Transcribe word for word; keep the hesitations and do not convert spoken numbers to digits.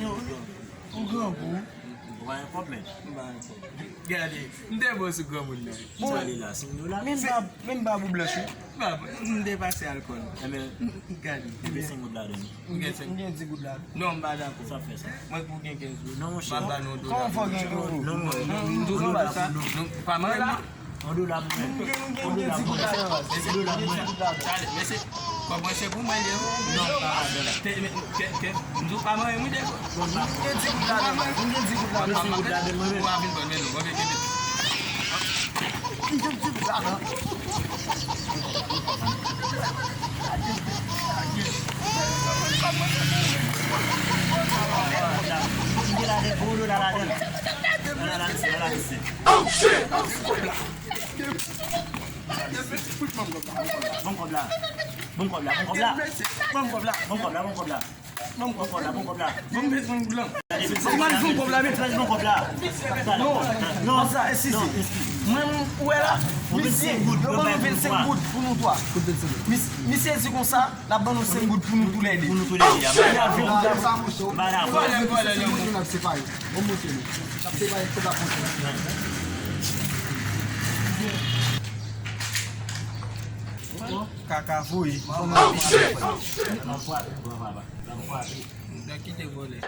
Yo, ou grangou. Ou pa gen kòb, men. M pa gen kòb. Gade, m te bon sou granmoun nan. Bon, pale la, si m nou la. Men m pa, men m pa bou blanch, wi. M pa, m te pase alkòl. Enben, gade. Enben, senk goud ladan. M gen senk. M gen di goud la. Non, m pa dakò. Sa fè sa. Mwen pou gen kenz goud. Non, monchè. M ap ba nou dola. Kòman fò gen kenz goud? Non, non, non, non, non, non, non, pa mwen. On dola pou mwen. M gen, m gen, m gen di goud la. On dola pou mwen. Talè, mesye, kòb mwen se pou mwen li ye. Non, pa ladan. Ke, ke, ke, m di w pa mwen, m gen di goud la. M gen di goud la. Mwen se goud la, mwen menm. Ou pa vin ban m, men non, mwen vin kenbe. M gen di goud la. M gen ladan, on dola ladan. Ladan, ladan, mesye. Oh shit! Ban m kòb la. Ban m kòb la. Ban m kòb la. Ban m kòb la. Ban m kòb la. Ban m kòb la. Ban m kòb la. Ban m kòb la. Ban m kòb la. Ban m kòb la, men. Ban m kòb la. Non, non, sa, eskize. Mwen, ou wè la, misye, yo ban nou vennsenk goud pou nou twa. Mis-, misye di konsa, l ap ban nou senk goud pou nou toulède. Pou nou toulède. Vòlè, vòlè, vòlè. Bon, monchè, nou. N ap separe kote akonte. Kaka voye. Oh, shit! Oh, shit! Nèg kite vòlè.